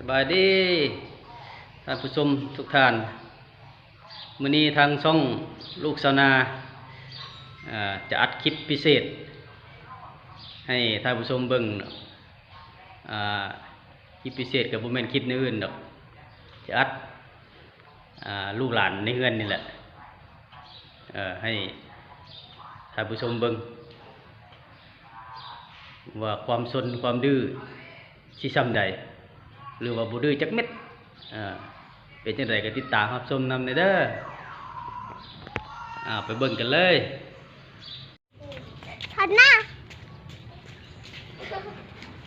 ສະບາຍດີທ່ານຜູ້ຊົມທຸກທ່ານ, ມື້ນີ້ທາງຊ່ອງລູກຊາວນາ ເອີ ຈະອັດຄລິບພິເສດໃຫ້ທ່ານຜູ້ຊົມເບິ່ງ. ອາ ຄລິບພິເສດກໍບໍ່ແມ່ນຄລິບແນວອື່ນດອກ, ຈະອັດ ອາ ລູກຫຼານໃນເຮືອນນີ້ແຫຼະ ເອີ ໃຫ້ທ່ານຜູ້ຊົມເບິ່ງວ່າຄວາມຊົນຄວາມດື້ຊິຊ່ຳໃດ ຫຼືວ່າບໍ່ດື້ຈັກເມັດ. ເອີ ເປັນຈັ່ງໃດກໍຕິດຕາມຮັບຊົມນຳແດ່ເດີ. ອາ ໄປເບິ່ງກັນເລີຍ. ທັນນະ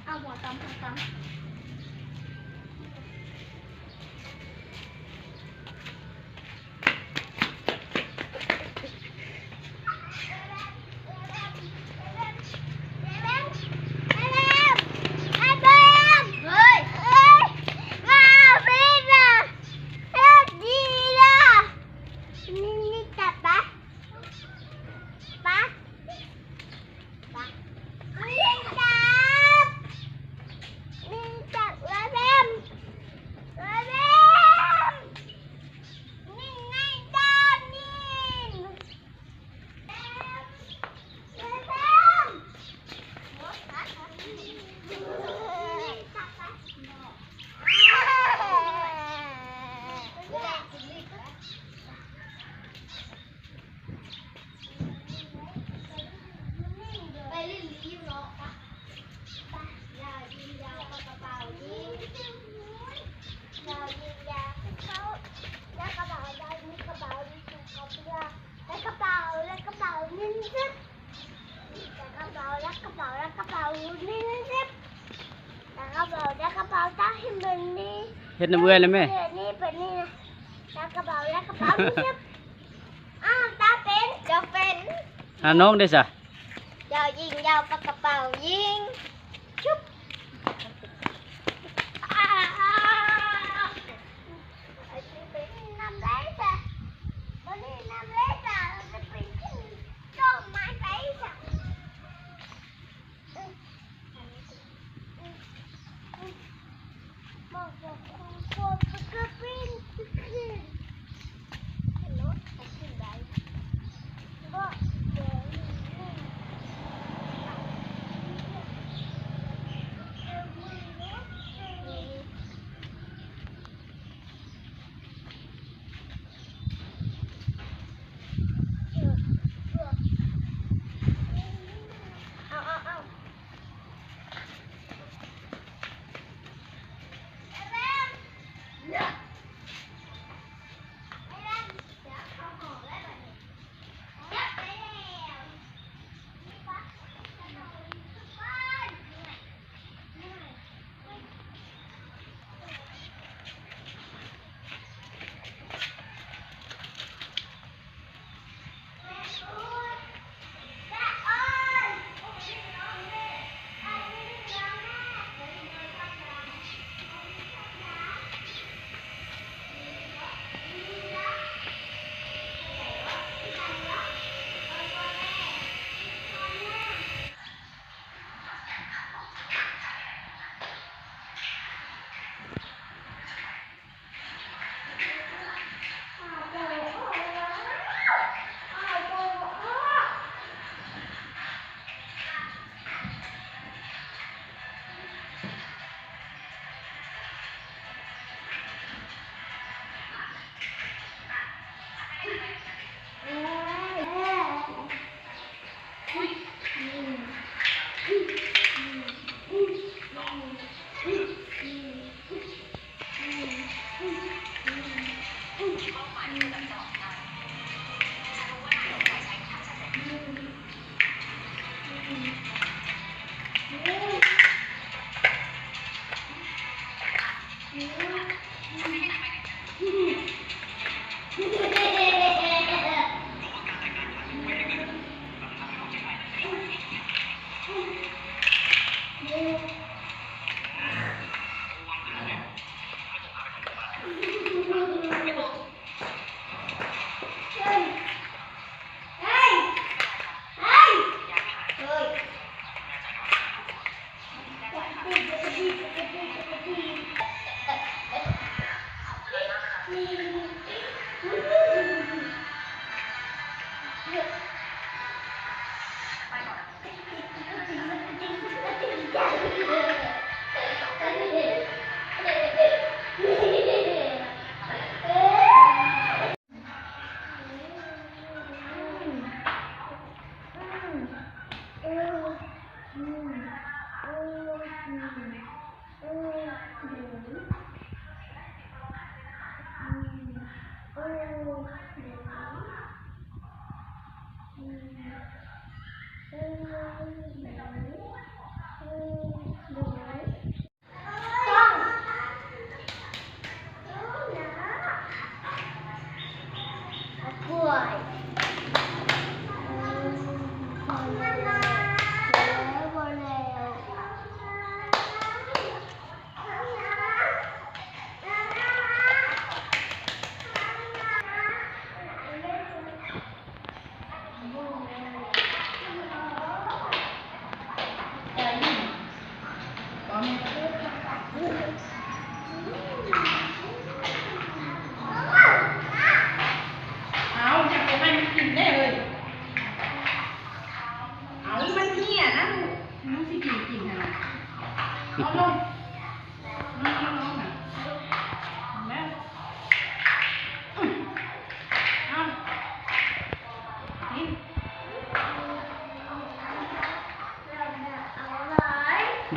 ເອົາຫົວຕຳ ຫົວຕຳ. ເຮັດນຳເອື້ອຍແລ້ວແມ່. ເຮັດນີ້ເປັນນີ້ນະ ແລ້ວກະເປົາ ແລ້ວກະເປົານີ້ຊຶບ. ອ້າວ ຕາເປັນ ເຈົ້າເປັນ ຫານ້ອງເດ້ຊະ. ເຈົ້າຍິງຢາວປາກກະເປົາຍິງ ຊຸບ.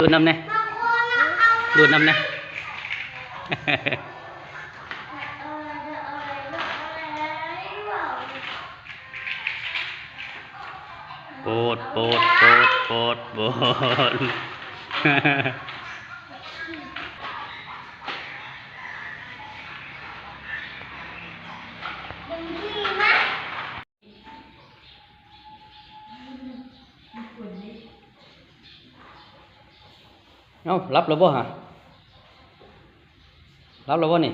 ດູດນ້ຳແດ່ ດູດນ້ຳແດ່. ໂປດ ໂປດ ໂປດ ໂປດ ໂປດ. ເອົ້າ ຫຼັບແລ້ວບໍ່ຫະ? ຫຼັບແລ້ວບໍ່ນີ້?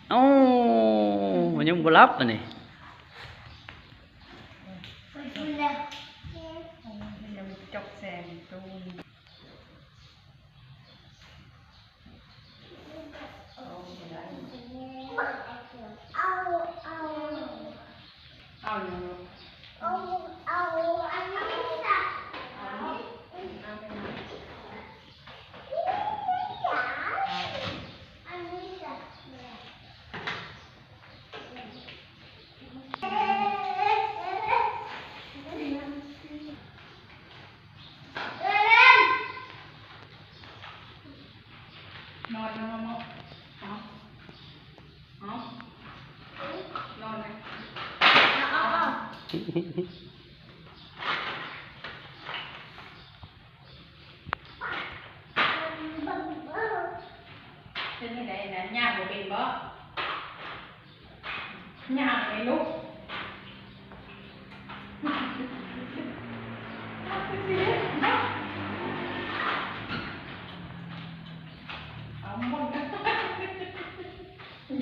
ເອົ້າ ມັນຍັງບໍ່ຫຼັບອັນນີ້. ນອນ ນອນ ນອນ ນອນ ນອນ ນອນ ນອນ. ເປັນຈັ່ງໃດນະ ຍ່າງບໍ່ເປັນບໍ່? ຍ່າງໄປລູກ. ເອົາໝົດ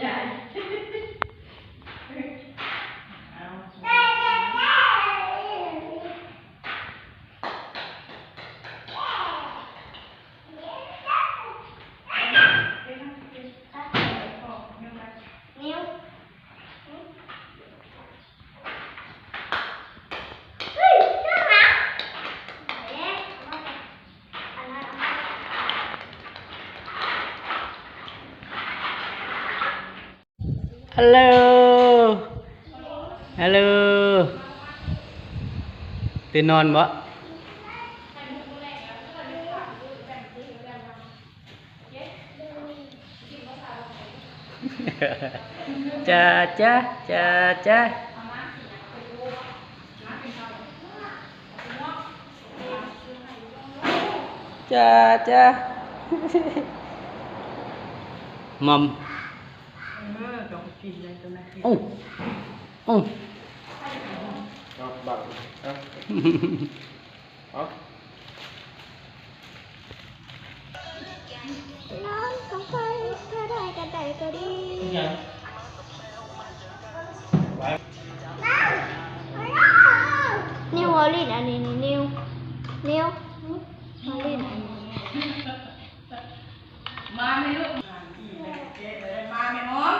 ຍາຍ ເອົາ. ຮັລໂຫຼ ຮັລໂຫຼ ຕື່ນນອນບໍ່? ຈ້າ ຈ້າ ຈ້າ ຈ້າ. ຈ້າ ຈ້າ ໝ່ອມ. ເອີ ຕ້ອງກິນເລີຍ ໂຕນັ້ນກິນ. ໂອ້ ໂອ້ ເອົາ ບັງ ເອົາ ເອົາ. ນອນກໍໄປ ຖ້າໄດ້ກໍໄດ້ກໍດີ. ນິວ ເອົາຫຼິ້ນອັນນີ້ນີ້ ນິວ ນິວ ເອົາຫຼິ້ນອັນນີ້. ມາແມ່ລູກ ມາແມ່ອອມ.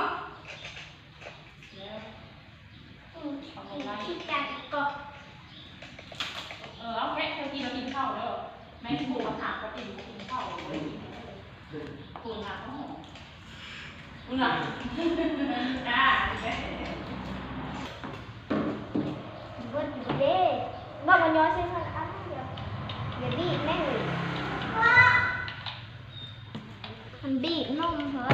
ເອີ ເອົາແກະ ເຈົ້າກິນແລ້ວກິນເຂົ້າເດີ ແມ່ຊິໂທມາຖາມວ່າກິນ ກິນເຂົ້າເດີ. ໂທມາກໍຫອມ ພຸ້ນນະ ຈ້າ. ເບິດຢູ່ເດ້ ບໍ່ ມັນຍໍໃສ່ເງິນອັນດຽວ ຢ່າບີບແມ່ເອີຍ. ມັນບີບນົມເຮີ້.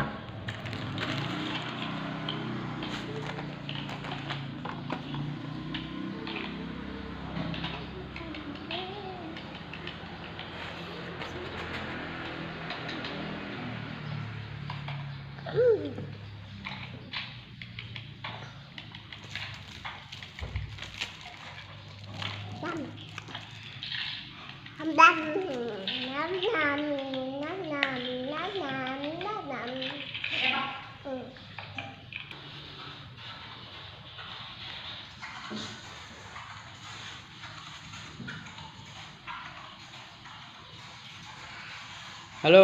ຮັລໂຫຼ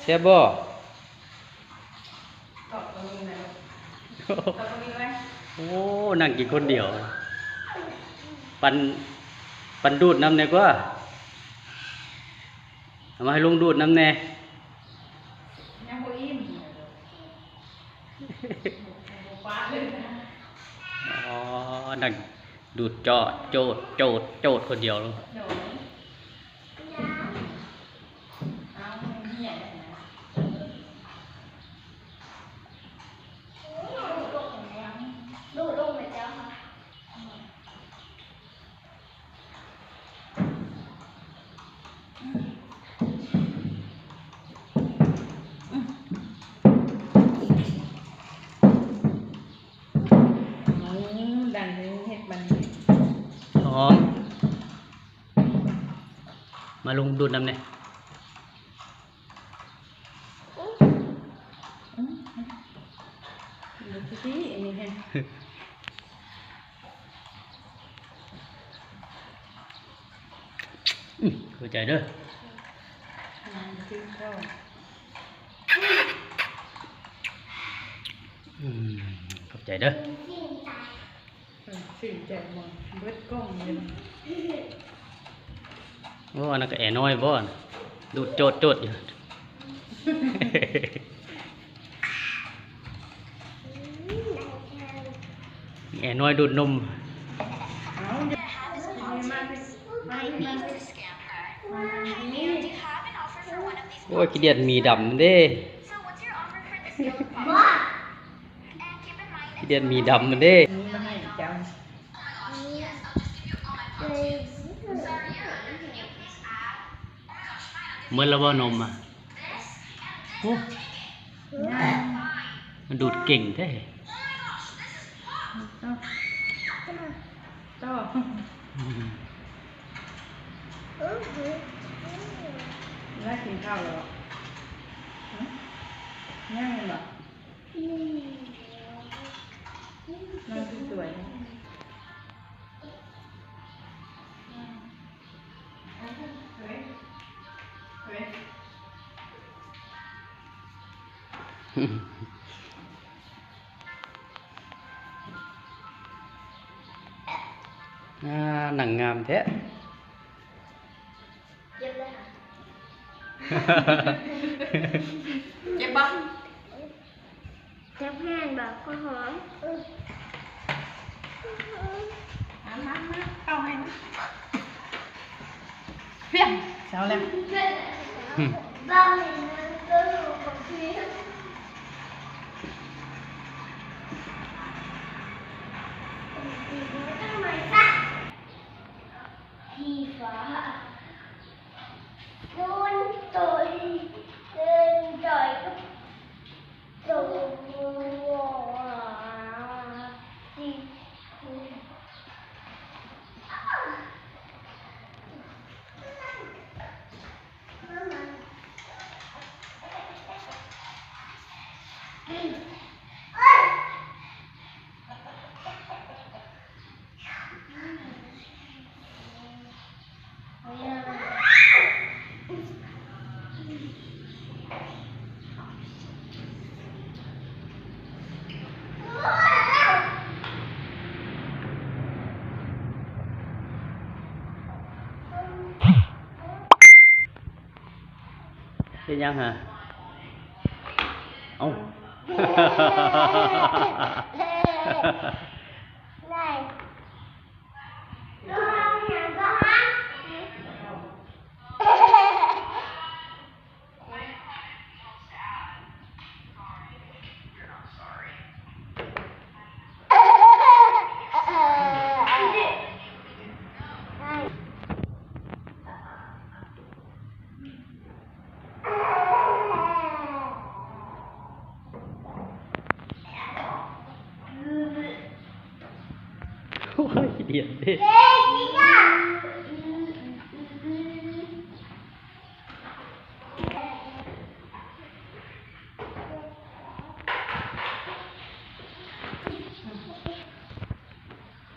ແຊບບໍ່? ໂອ້ ນັ່ງກິນຄົນດຽວ ປັນ ປັນດູດນຳແດ່ກວ່າ ເອົາມາໃຫ້ລຸງດູດນຳແດ່. ຍັງບໍ່ອີ່ມ ບໍ່ປາກເລີຍນະ. ອໍ ນັ່ງດູດຈອດໂຈດ ໂຈດ ໂຈດຄົນດຽວ. ໂດຍ ມາລົງດູດນຳແດ່. ອືມ ອືມ ອືມ ຂອບໃຈເດີ. ອືມ ຂອບໃຈເດີ. ເອີ ຊື່ແຈກໝົດ ເບິດກ່ອງເລີຍ. ໂອ້ ອັນນັ້ນກໍແອນ້ອຍບໍ່? ດູດໂຈດໆຢູ່. ແອນ້ອຍດູດນົມ. ເອົາ ມາ ມາ ມາ ໂອ້ຍ ຂີ້ດຽດໝີດຳເດ້. ຂີ້ດຽດໝີດຳມັນເດ້. ໝົດແລ້ວບໍ່ນົມອະ? ໂອ້ ມັນດູດເກັ່ງແທ້. ຕໍ່ ອືມ ແລ້ວກິນເຂົ້າແລ້ວບໍ່? ຫຶ ຍັງແມ່ນບໍ່? ອືມ ນອນຄືສວຍ. ອ່າ ນັ່ງງາມແທ້. ເຈັບເລີຍ ເຈັບບໍ່? ຈັບແຮງບໍ່? ຂໍຫອມ. ມາ ມາ ມາ ເຂົ້າໃຫ້ ພຽງ ເຊົາແລ້ວ. ເຮັດຫຍັງຫະ? ເອົ້າ. ໂອ້ຍ ຂີ້ດຽດເດ້.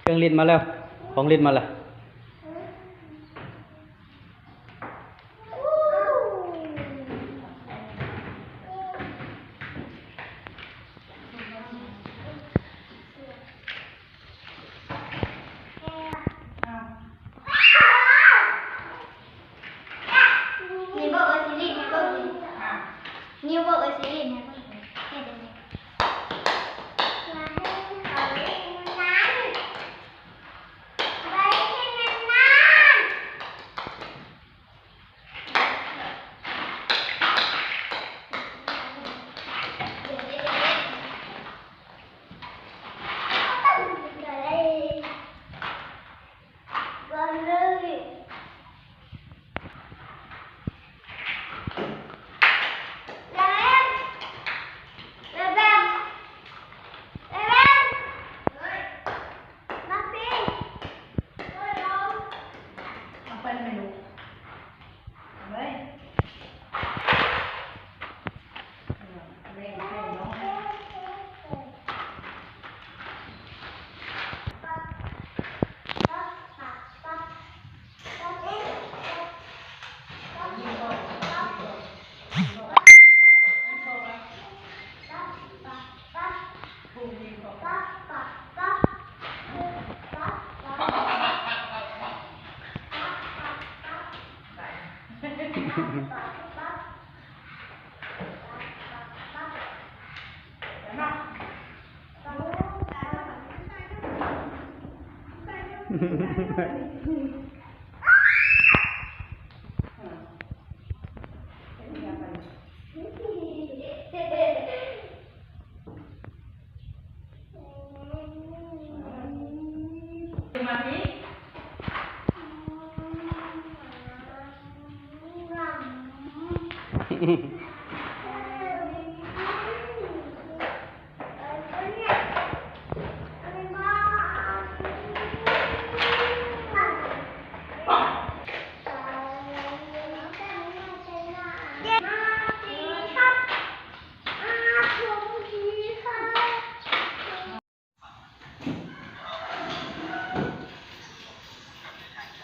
ເຄື່ອງຫຼິ້ນມາແລ້ວ ຂອງຫຼິ້ນມາແລ້ວ.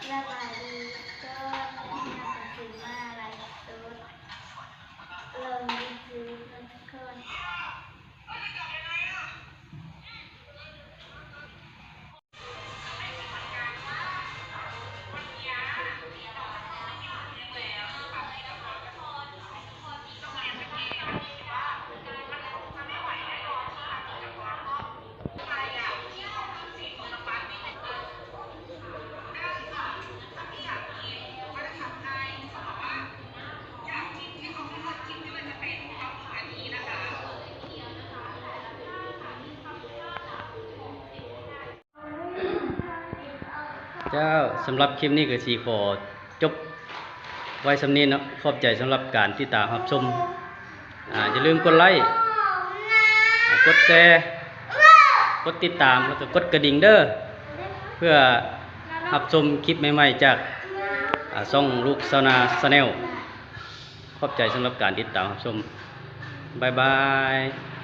ສະບາຍດີທຸກຄົນ ມື້ນີ້ເຮົາກະຊິມາໄລຟ໌ສົດລົງຢູທູບເນາະທຸກຄົນ. ເຈົ້າ, ສຳລັບຄລິບນີ້ກໍຊິຂໍຈົບໄວ້ສ່ຳນີ້ເນາະ. ຂອບໃຈສຳລັບການຕິດຕາມຮັບຊົມ. ອາ, ຢ່າລືມກົດໄລ້, ກົດແຊ, ກົດຕິດຕາມ ແລ້ວກໍກົດກະດິ່ງເດີ້ ເພື່ອຮັບຊົມຄລິບໃໝ່ໆຈາກ, ອາ, ຊ່ອງລູກຊາວນາແຊນແນວ. ຂອບໃຈສຳລັບການຕິດຕາມຮັບຊົມ. ບາຍບາຍ.